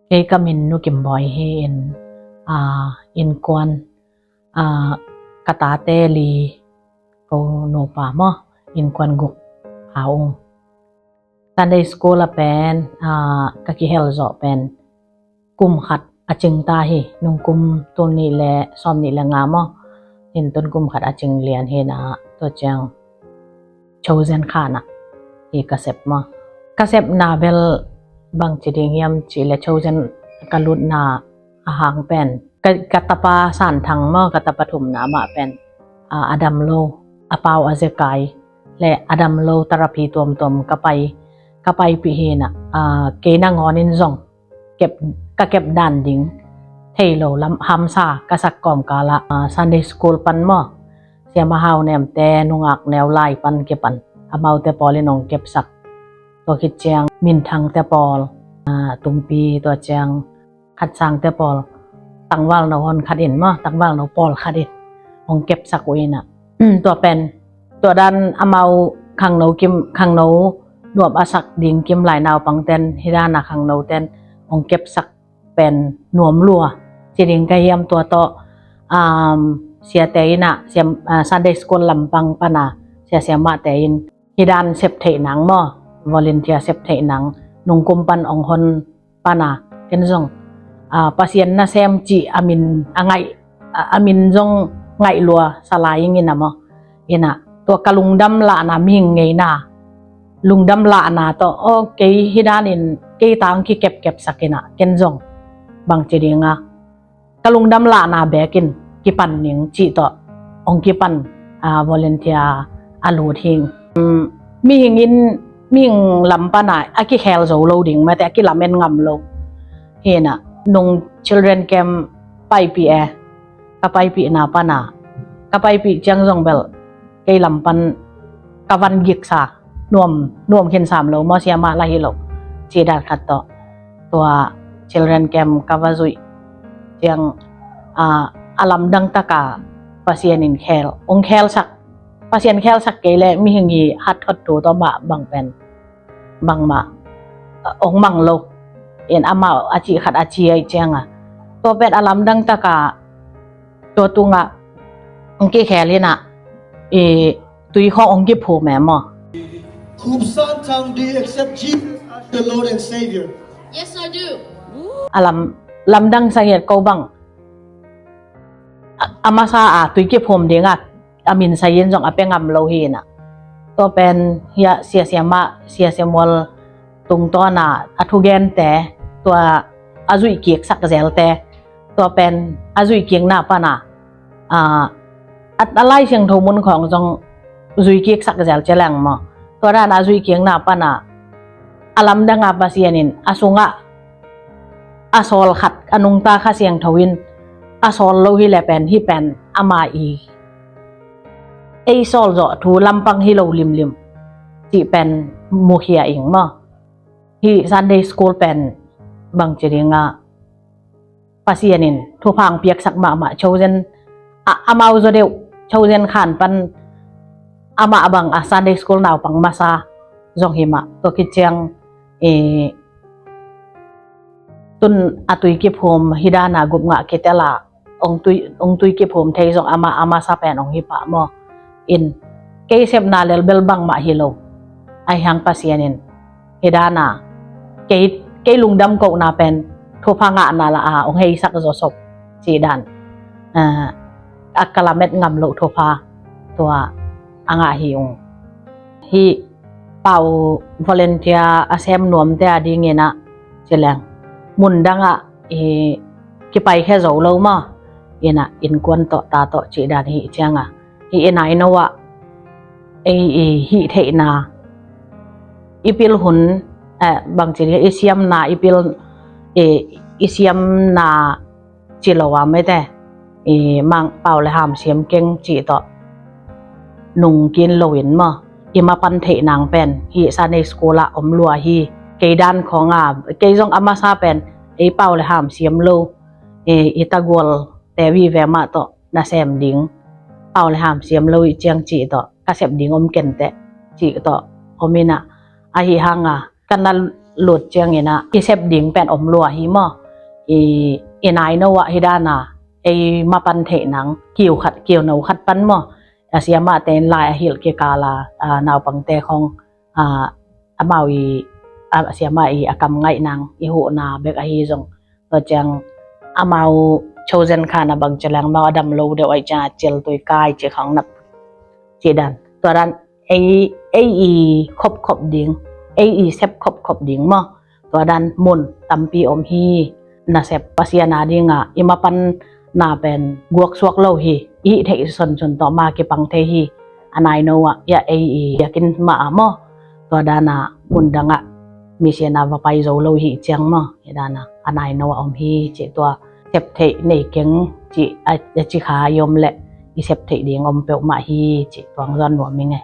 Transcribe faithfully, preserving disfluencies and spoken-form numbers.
Kei ka min Nu Kim Bawi hi in, aa, innkuan, aa, ka tate li, ko nupa maw, innkuan guk a ung. Sunday school ah pen, aa, ka kihel zawh pen kum khat a cing ta hi, nung kum tul nih le sawm nih le nga maw. Hi in tun kum khat a cing lian hi in ah, tua ciang Chosen khan ah hi ka sep maw. Ka sepna bel bangci ding hiam cih leh Chosen ka lutna a hang pen ka, ka tapa San Thang maw, ka tapa thumna mah pen, aa, a dam lo, a pau a zekai le a dam lo therapy tuamtuam ka pai, ka paipih hi in ah, aa, kei nangawn in zong kep, ka kep dan ding thei lo lam hamsa ka sak kawmkal ah, aa, Sunday school pan maw, Siama Hau Nemte nungak neu lai pan kipan amaute pawl in hong kepsak. Tua khit ciang Minthangte pawl, aa, Tungpi, tua ciang Khatsangte pawl, tangvalno hon khat in maw, tangvalno pawl khat in hong kepsak uh in ah. Tua pen, tua dan amau khangno kim, khangno nuam a sak ding kim lai naupangten, hi dan a khangnoten hong kepsak pen nuam lua ci ding ka hiam, tua tawh, um, siate in ah, siam, ah, Sunday school lampang pan a sia siamahte in hi dan sep theih nang maw, volunteer sep theih nang, nung kum pan hong hon pan a, ken zong, aa, Pasian nasem cih a min a ngaih, a, a min zong ngaih lua sa lai ing in ah maw. In ah, tua ka lungdam lahna, mihing ngeina lungdam lahna tawh, aw, kei hi dan in kei ta hong kikepkepsak in ah, ken zong bangci ding a, ka lungdam lahna beek in kipan ning cih tawh hong kipan, aa, volunteer a lut hi ing. Um, mihing in, mihing lam pan a, a kikhel zo lo ding, mate, a kilamen ngam lo. Hi in ah, nung children camp paipih e, ka paipihna pan a, ka paipih ciang zong bel kei lam pan ka van giksa, nuam, nuam khin sam lo maw, siamah lah hi lo cih dan khat tawh. Tua children camp ka va zuih ciang, aa, a lamdang tak a Pasian in khel, hong khelsak, Pasian khelsak kei leh mihing i hat thot thu tawh mah bang pen bangmah, aa, hong mang lo. In amau a cih khat a ci ahih ciang a, tua pen a lamdang tak a tua tung ah hong kikhel in ah, i tui khawng hong kiphum e maw. Khupsan Thang, do you accept Jesus as the Lord and Savior? Yes, I do. A lam, lamdang sa ngiat ko bang. A, a masa a tui kiphum ding a, a min sai in zong a pia ngam lo hi in ah. Tua pen hi a, sia siamah, sia siamual tungtawn a, a thugente, tua a zuih kiksak zelte, tua pen a zuih kikna pan a, aa, a, a Lai Siangtho mun khawng zong zuih kiksak zel ci leng maw. Tua dan a zuih kikna pan a, a lamdang a Pasian in a sungah a sawl khat, a nungta Kha Siangtho in a sawl lo hi leh pen, hih pen ama i ei sawl zawh thu lampang hi lo limlim cih pen mukhia ing maw. Hih Sunday school pen bangci ding a, Pasian in thupha hong piaksak mahmah, Chosen, a, amau zaw deuh, Chosen khan pan amah bang a Sunday school naupang masa zong hi mah. Tua khit ciang, eh, tun a tui kiphum hi dan a gup ngah kitel a, hong tui, hong tui kiphum thei zong amah a masa pen hong hi pah maw. In kei sepna lel bel bangmah hi lo. Ahih hang Pasian in hi dan a, kei, kei lungdam kohna pen thupha ngahna lah a hong heisak zawsop cih dan, aa, a ka lamet ngam loh thupha tua a ngah hi ung. Hih Pau volunteer a sem nuamte a ding in ah ci leng, mun dang ah i kipai khia zo lo maw. In ah innkuan tawh, ta tawh cih dan hi ciang a, hih i nai no ah ei i hih theihna, i pil hun, eh, bangci ding, i siamna, i pil, eh, i siamna ci lo a, mete, i mang pau le ham siam keng cih tawh nung kin lo in maw, i mapan theih nang pen hih Sunday school ah om lua hi. Kei dan khawng a, kei zong a masa pen ei pau le ham siam lo, eh, i tagual te vive mah tawh na sem ding, pau le ham siam lo i ciang cih tawh ka sep ding om kenteh cih tawh om in ah, ahih hang a ka na lut ciangin ah i sep ding pen om lua hi maw. I, i naino ah hi dan a ei mapan theih nang kiu khat kiu no khat pan maw. A siamahte in lai a hilh kikal a, a naupangte khong, a, amau i, a siamah i a kam ngaih nang i huhna bek ahi zong, tua ciang amau chosen khan a bang ci leng amau a dam lo deuh ahih ciang a cil tui kai ci khong nap cih dan. Tua dan ei, ei i khopkhop ding, ei i sep khopkhop ding maw. Tua dan mun tampi om hi. Nasep Pasian a ding a i mapanna pen guaksuak lo hi. I hih theih sonsun tawh ma kipang thei hi. A naino ah i a ei i biakinn mah a maw. Tua dan a mun dang ah mission a va pai zo lo hi ciang maw, hi dan a a naino ah om hi cih tua sep theih nei keng cih a, a ci kha i om leh i sep theih ding om peuhmah hi cih tua hong zawn nuam ing e.